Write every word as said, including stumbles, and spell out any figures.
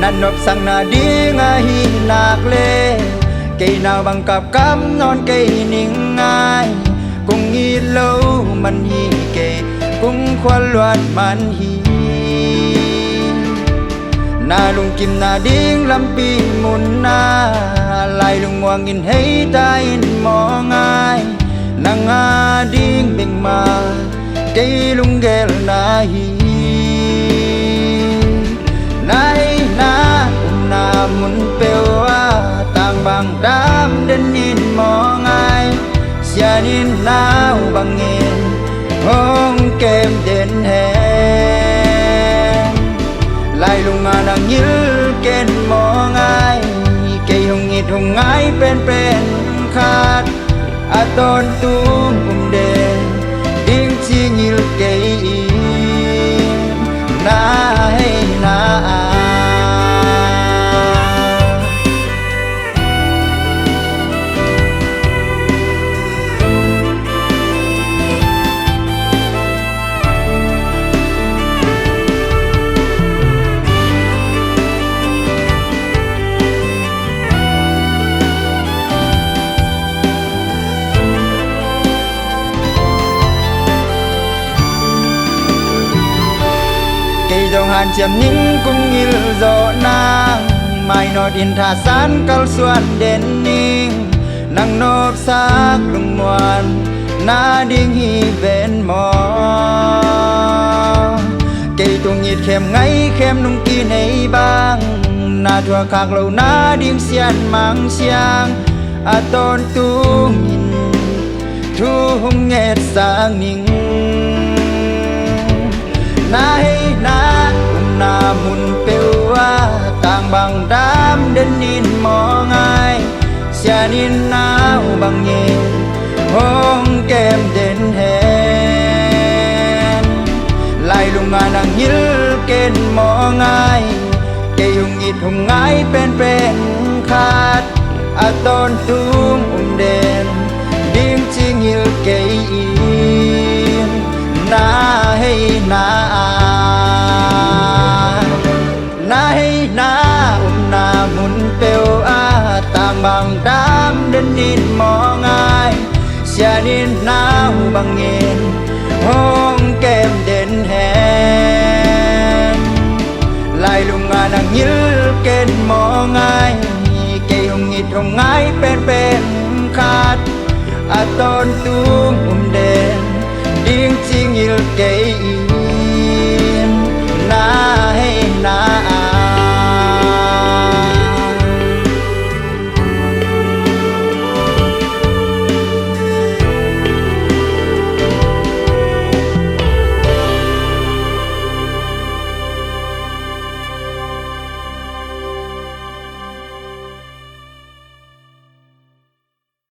Na nopsak nading ahih nak leh, kei nau bang kapkap nawn kei ning ei. Kong it loh man hi kei, kong khual luat man hi. Na lungkim nading lampi mun ah, lai lungmuang in hei ta in mawng ei. Nang ading bek mah kei lunggel na hi. Na hei na upna mun peuh ah, tang bang dam den in mawng ei. Sian in nau bangin hong kem den hen. Lai lung ah na ngil ken mawng ei. Kei hong it hong ngai penpen khat, a tawntung um den ding ci ngil kei in. Na hei na ah. Kei zong hanciam ning kong ngil zawh nang, mainawt in thasan kalsuan den ning. Nang nopsak lungmuan nading hi ven maw. Kei tung it khem ngai khem nung kinei bang, na thuak khak loh nading Sian Mang Siang, a tawntung in thu hong ngetsak ning. Na hei na upna mun peuh ah, tang bang dam den in mawng ei. Sian in nau bangin hong kem den hen. Lai lung ah na ngil ken mawng ei. Kei hong it hong ngai penpen khat, a tawntung um den ding ci ngil kei in. Na hei na ah. Na hei na upna mun peuh ah, tang bang dam den in mawng ei. Sian in nau bangin hong